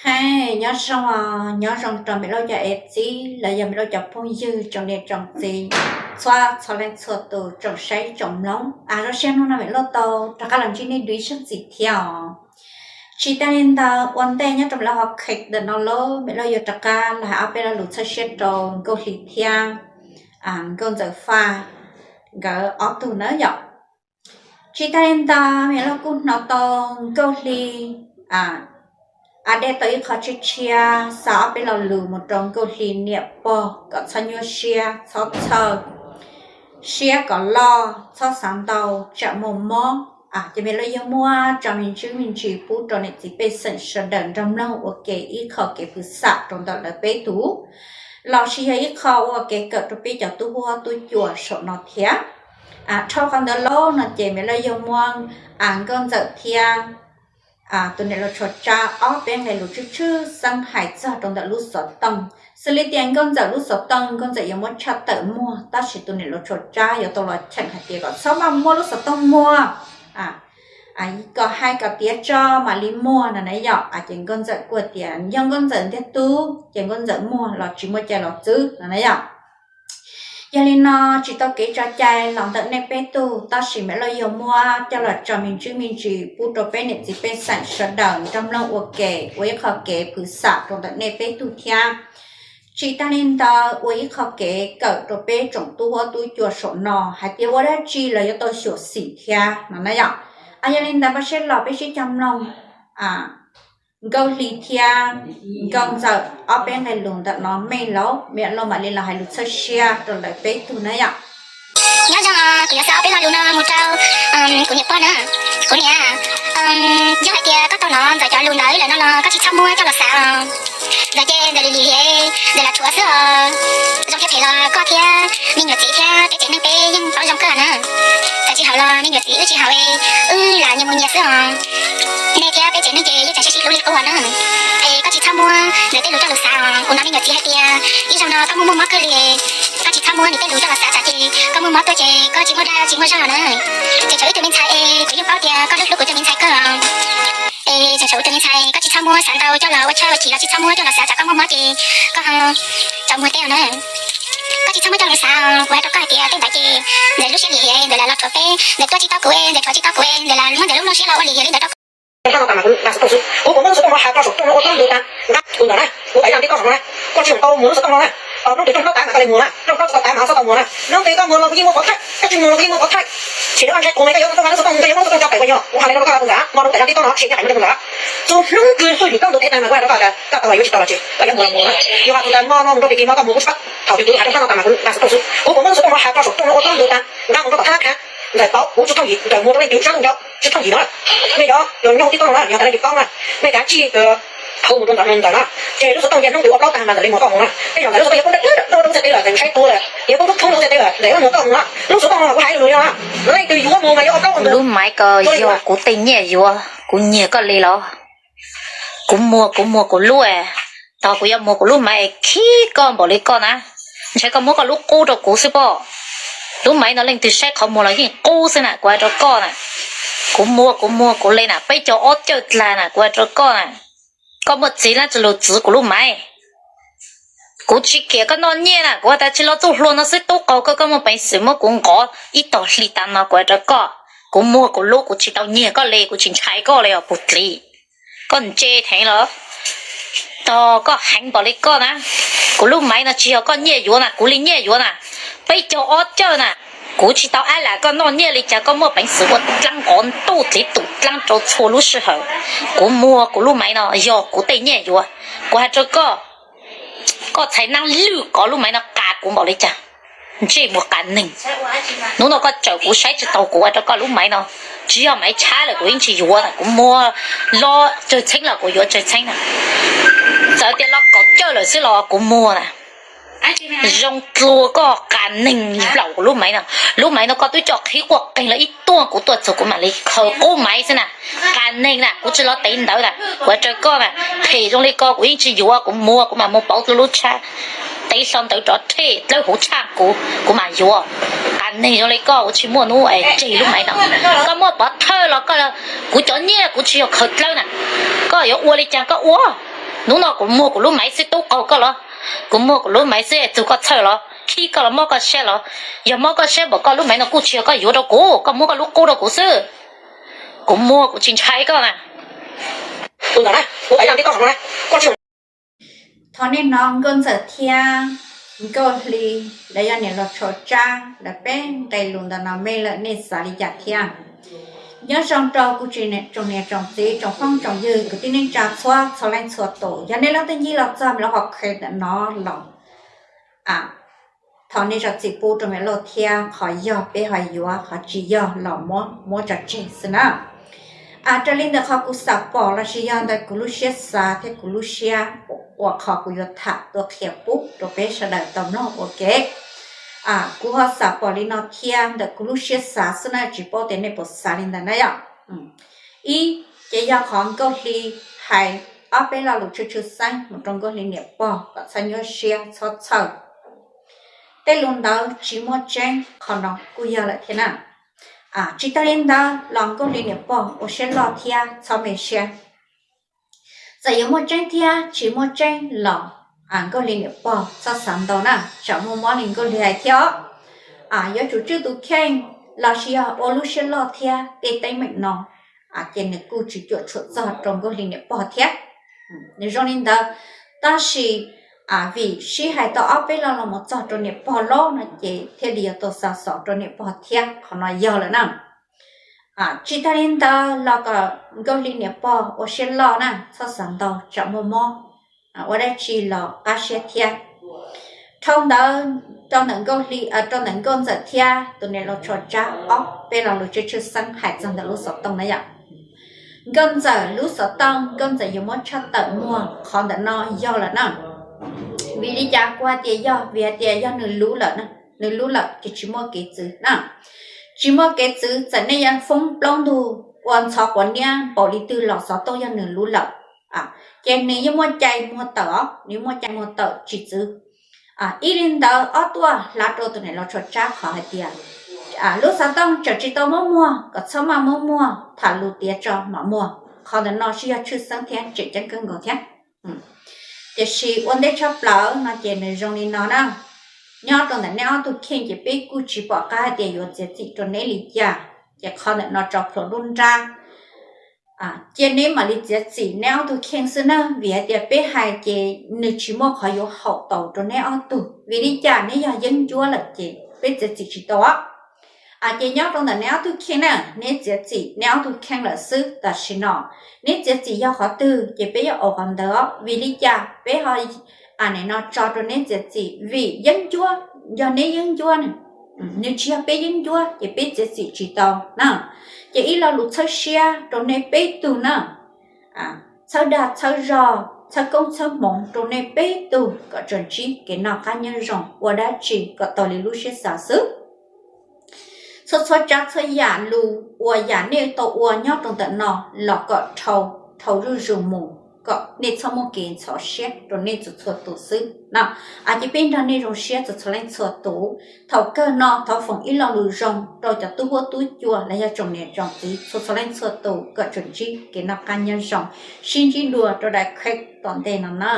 Hais nyob zoo, nyob zoo rau Mem Lauj cov ev txib los yog Mem Lauj cov phooj ywg tsoom niam tsoom txiv, txhua txhua leej txhua tus tsoom saib tsoom mloog. Zoo siab hnub no Mem Lauj tau rov qab los ntsib nej dua ib zaug ntxiv thiab os. Tsis tas li ntawd, ua ntej nyob rau Mem Lauj qhov clip ntawm no lauj, Mem Lauj yuav rov qab los hais ob peb lo lus txhawb siab rau Nkauj Hli thiab Nkauj Ntxawm Faj nkawd ob tug nawb yom. Tsis tas li ntawd, Mem Lauj kuj hnov tau Nkauj Hli a dej tau ib qho tshiab tshiab xa ob peb lo lus mus rau Nkauj Hli niam pog kom txhob nyuaj siab, txhob txhawj, siab kom loj, txhob xav ntau, tsam muaj mob. Ces Mem Lauj yuav muab tso me ntsis me ntsis pub rau niam txiv pej xeem sawv daws nrog mloog ua ke ib qho kev phwv xam rau ntawm lawv peb tug, los sis yog ib qho ua kev kawm rau peb cov tub huab tub cua saum no thiab. Dhau qhov ntawd lauj no ces Mem Lauj yuav muab Nkauj Ntxawm thiab tus niam laus Tshuav Tsab ob peb nqe lus tshwj tshwj xeeb hais txog rau ntawm lub xov tooj. Xws li tias Nkauj Ntxawm lub xov tooj Nkauj Ntxawm yuav muab tshaj tawm muag, tab sis tus niam laus Tshuav Tsab yuav tau los cheem hais tias kom txhob maj muab lub xov tooj muag, kom hais kom tiav tso mam li muag no na yom. Ces Nkauj Ntxawm kuj tias yog Nkauj Ntxawm ntiag tub ces Nkauj Ntxawm muag los tsis muaj cai los txwv no na yom. Yog li no, tsis tau kev tso cai los ntawm nej peb tug, tab sis Mem Lauj yuav muab coj los tso me ntsis me ntsis pub rau peb niam txiv pej xeem sawv daws nrog mloog ua ke ua ib qho kev phwv xam rau ntawm nej peb tug thiab. Tsis tas li ntawd, ua ib qho kev kawm rau peb tsoom tub huab tub cua saum no hais tias ua dab tsi los yuav tau xyuam xim thiab no na yom. Yog li ntawd, pab siab los peb sib cog mloog Nkauj Hli thiab Nkauj Ntxawm ob peb nqe lus ntawm no mej lauj, Mem Lauj mam li los hais lus txhawb siab rau lawv peb tug na yom. Nyob zoo, kuv yuav xa ob peb lo lus no mus rau kuv niam pog na. Kuv niam, yog hais tias koj tau hnov Ntxawm cov lus ntawd lawm no los koj tsis txhob muab coj los xav os. Ntxawm ces Ntxawm lim lim, Ntxawm lam rhuav xwb os. Zoo thiab phem los koj thiab me nyuam txiv thiab peb tsev neeg peb yeej paub zoo kawg na. Txawm tsis haum los me nyuam txiv wb tsis haum, wb lam nyias mus nyias xwb os. Nej thiab peb tsev neeg ces yeej tseem sib sib hlub li qub na. Es koj tsis txhob muab Ntxawm tej lus coj los xav os. Kuv hnov me nyuam txiv hais tias ib zaug no koj muaj muaj mob kawg li, koj tsis txhob muab nws tej lus coj los xav tsam ces koj muaj mob tuaj ces koj tsis muaj dag tsis muaj zog na. Tseem tshuav wb tus me ntxhais es kuv yeej paub tias koj hlub hlub kuv tus me ntxhais kawg os. Es tseem tshuav wb tus me ntxhais, koj tsis txhob muab xav ntau coj los ua tshaj ua chim los tsis txhob muab coj los xav tsam koj muaj mob ces koj tso muag teb os na. Koj tsis txhob muab coj los xav, kuv hais rau koj hais tias tej ntawd ces Ntxawm lub siab lim hiam, Ntxawm lam los rhuav peb, Ntxawm tuaj tsis tau kuv, Ntxawm rhuav tsis tau kuv, Ntxawm lam muab Ntxawm lub siab los ua lim hiam li ntawd rau kuv. Ntawm no tas mas kuv nqa xov tooj xwb, kuv puas muab lub xov tooj no hais tso saum rooj no ua txoj ntawd tas, nqa kuv ntawm na, kuv pais yog ntiaj toj saum no na, koj tsis mus tau mus lub xov tooj no na. Hnub twg rooj plaub tas mas koj li mus na, rooj plaub tsis tau tas mas koj tsis tau mus na. Hnub twg koj mus los kuv yeej muaj pov thaij, koj tsis mus los kuv yeej muaj pov thaij. Ces lub aj ntshe kuv mas koj yuav tau nqa lub xov tooj, koj yuav muab lub xov tooj tso pem kuv yog, kuv hais li no rau koj tus ntxawm, no rau pem yog tus ntxawm. Txog hnub twg hwj yus koj ntu tes tas mas kuv hais rau koj tias koj tau los yuav tsis tau los tsis, koj yuav mus los mus na. Yog hais tias mus no mus rau pem kis no koj mus kuv tsis paub. Thaum twg kuv hais rau koj no tas mas kuv nqa xov tooj xwb, kuv puas muab lub xov tooj no hais tso saum rooj no ua txoj ntawd tas, nqa mus rau tom thab khab, Ntxawm paub kuv tsis thooj yim, Ntxawm mus rau leej twg sab rooj ncaub tsis thooj yim no. Nej cov nyob hauv tib toj no na, yog tas leej twg paub na, nej kav tsij thauj mus rau ntawm Ntxawm na. Ces lub xov tooj ces hnub twg ua plaub tag mas Ntxawm li mus koj mus na. Tej zaum Ntxawm lub xov tooj yog poob ntiag ntiag rau ntawm txhais tes lawm, Ntxawm saib tuag lawm, yog poob thoob rau ntawm txhais tes lawm, Ntxawm yuav mus koj mus na. Lub xov tooj no kuv hais lus li no, leej twg yuav mus mas yuav ua plaub ua ntawd. Lub Maiv ko, yog kuv tej nyiaj yuav, kuv nyiag koj li los? Kuv muag, kuv muag kuv lub, tog kuv yuav muag kuv lub Maiv es khib koj npaum li koj na. Ntshai koj muab koj lub qub rau kuv xwb pob. Lub Maiv no leej twg saib qhov muag los yeej qub xwb na, kuv hais rau koj na. Kuv muag, kuv muag kuv li na, peb caug ob cawj dlag na, kuv hais rau koj na. Koj muaj txiv lab tsi lug txwv kuv lub Maiv. Kuv tsis kiam koj noj nyiaj na, kuv has tas tsis los txuj hlua no xwb tub qaug koj, koj muaj peev xwm muab kuv nqov ib tog hli tas no, kuv has rau koj. Kuv muag kuv lub, kuv tsis tau nyiag koj li, kuv tsis ntshai koj li os puag dliv. Koj ntse theev los? Tog koj heev npaum li koj na. Kuv lub Maiv no tsis yog koj nyiaj yuav na, kuv li nyiaj yuav na. Peb caug ob cawj na. Kuv tsis tau ab lam koj noj nyiaj li cas, koj muaj peev xwm ua dlaab nqov ntuj txiv tus dlaab rau txhua lub sij hawm. Kuv muag kuv lub Maiv no yog kuv tej nyiaj yuav. Kuv has rau koj, koj txhais naab lwj kov lub Maiv no qas kuv npaum li cas. Ntsej muag qas neeg. Hnub no koj tsawm kuv saib tsis taug kuv, ua rau koj lub Maiv no tsis yog Maiv tshab lawm kuv yeej tsis yuav na, kuv muag los tsawg txheeb los kuv yuav tsawg txheeb na. Txawm tias los kaum cawj lawm xwb los kuv muag na. Zoo dlua koj qas neeg nplaum kuv lub Maiv no. Lub Maiv no koj twb coj qhib quaj qeeg los ib tuaj kuv tuaj txug kuv mam li khaws qub Maiv xwb na. Qas neeg na, kuv tsis los tev ntawv na, kuv ua rau koj na. Phem zoo li koj kuv yeej tsis yuav, kuv muag kuv mam mus pauv dlua lub tshab, tev hlo ntawv rov rhej dlawb huv tshaj kuv, kuv mam yuav. Qas neeg zoo li koj kuv tsis muaj hnub es tseg lub Maiv no. Koj muaj pov thawj los koj, kuv cov nyiaj kuv tsis yog khaws dlawb na. Koj yuav ua li cas koj ua. Hnub no kuv muag kuv lub maiv xwb tub qaug koj los? Kuv muag kuv lub maiv xwb es txug koj txhawj los, khib koj los mob koj siab los? Yog mob koj siab npaum koj lub maiv no kuj tsis yog koj yuav rau kuv, koj muab koj lub qub rau kuv xwb. Kuv muag kuv tsis ntshai koj na. Thov nej hnov Nkauj Ntxawm thiab Nkauj Hli, lawv yog niam laus Tshua Tsab, lawv peb nqe lus ntawm no me lawm nej xav li cas thiab? Nyob zoo rau kuv tsoom niam tsoom txiv tsoom phooj tsoom ywg kwv tij neej tsa txhua txhua leej txhua tus. Yog nej leej twg ncig los txog lub hom qhee ntawm no los, thov nej zam txim pub rau me lauj thiab, qhov yog peb ho yuav, qhov tsis yog los muab muab tso tseg xwb na. Raws li ntawm qhov kuv xam pom lossis yog ntawm kuv lub siab xav thiab kuv lub siab uas qhov kuv yuav tham tuaj qhia pub rau peb sawv daws tau mloog ua ke. Kuv ho xam pom li no thiab ntawm kuv lub siab xav xwb na, tsis paub tias nej puas xav li ntawd na yom. Ib, ces yog qhov Nkauj Hli hais ob peb lo lus tshwj tshwj xeeb mus rau Nkauj Hli niam pog kom txhob nyuaj siab txhob txhawj. Tej lus ntawd tsis muaj tseeb, qhov no kuj yog lawm thiab na. Tsis tag li ntawd los Nkauj Hli niam pog ua siab loj thiab txhob me siab. Txawm yuav muaj tseeb thiab tsis muaj tseeb los Nkauj Hli niam pog txhob xav ntau na, tsam muaj mob li Nkauj Hli hais thiab os. Yuav tsum tswj tus kheej lossis yog ua lub siab loj thiab tej teeb meem no, ces nws kuj tsis cuam tshuam txog rau Nkauj Hli niam pog thiab. Nws zoo li ntawd, tab sis vim sib hais tau ob peb lo los mus txog rau niam pog lawm no ces thiaj li yuav tau xa xov rau niam pog thiab, qhov no yog lawm na. Tsis tag li ntawd los kom Nkauj Hli niam pog ua siab loj na, txhob xav ntau tsam muaj mob, ua dab tsi los qab siab thiab. Dhau ntawd rau ntawm Nkauj Hli, rau ntawm Nkauj Ntxawm thiab tus niam laus Tshua Tsab ob peb lo lus tshwj tshwj xeeb hais txog ntawm lub xov tooj na yom. Nkauj Ntxawm lub xov tooj Nkauj Ntxawm yuav muab tshaj tawm muag qhov ntawm no yog lawm na. Vim li cas kuv hais tias yog? Vim hais tias yog nws lub lawm, nws lub lawm ces tsis muaj kev txwv na. Tsis muaj kev txwv, txawm nej yuav foob plaub ntug ua ntxhov quav niab npaum li twg los xov tooj yog nws lub lawm, ces nws yeej muaj cai muag tawm os, nws yeej muaj cai muag tawm tsis txwv. Ib li ntawd ob tuaj hla rau tus niam laus Tshua Tsab qhov hais tias lub xov tooj tseem tsis tau muab muag, kom txhob maj muab muag, tham lus tiav tso mam muag. Qhov ntawm no sib yog tshwj xeeb thiab tseem ceeb kawg nkaus thiab. Tiam sis ua ntej tshaj plaws no ces nws zoo li no na. Nyob rau ntawm neb ob tug kheej ces peb kuj tsis pom qab hais tias yuav txiav txim rau neb li cas, ces qhov ntawm no tso plhuav nruab nrab. Cia neb mam li txiav txim neb ob tug kheej xwb na, vim hais tias peb hais ces nws tsis muaj qhov yuav haum tau rau neb ob tug. Vim li cas? Neb yog yeeb ncuab lawm ces peb txiav txim tsis tau os. Ces nyob rau ntawm neb ob tug kheej na, neb txiav txim neb ob tug kheej lawm xwb. Tam sim no neb txiav txim yog qhov twg ces peb yuav ua qhov ntawd os. Vim li cas peb ho nim no tso rau neb txiav txim? Vim yeeb ncuab, yog neb yeeb ncuab na, nws tsis yog peb yeeb ncuab ces peb txiav txim tsis tau na. Ces ib lo lus txhawb siab rau nej peb tug na, txhawb dag txhawb zog, txhawb koob txhawb hmoov rau nej peb tug kom tsuas ntsib kev noj qab nyob zoo, ua dab tsi kom tau li lub siab xav xwb. Txhua txhua tsav txhua yam lus uas yam nej tau ua nyob rau ntawm no los kom dhau, dhau zuj zus mus, kom nej txhob muaj kev ntxhov siab rau nej txhua txhua tus xwb na. Ces peb nrog nej zoo siab txhua txhua leej txhua tus. Thaum kawg no thov foom ib lo lus zoo rau cov tub huab tub cua los yog tsoom niam tsoom txiv txhua txhua leej txhua tus kom tsuas ntsib kev noj qab nyob zoo, sib ntsib dua rau daim clip tom ntej no na.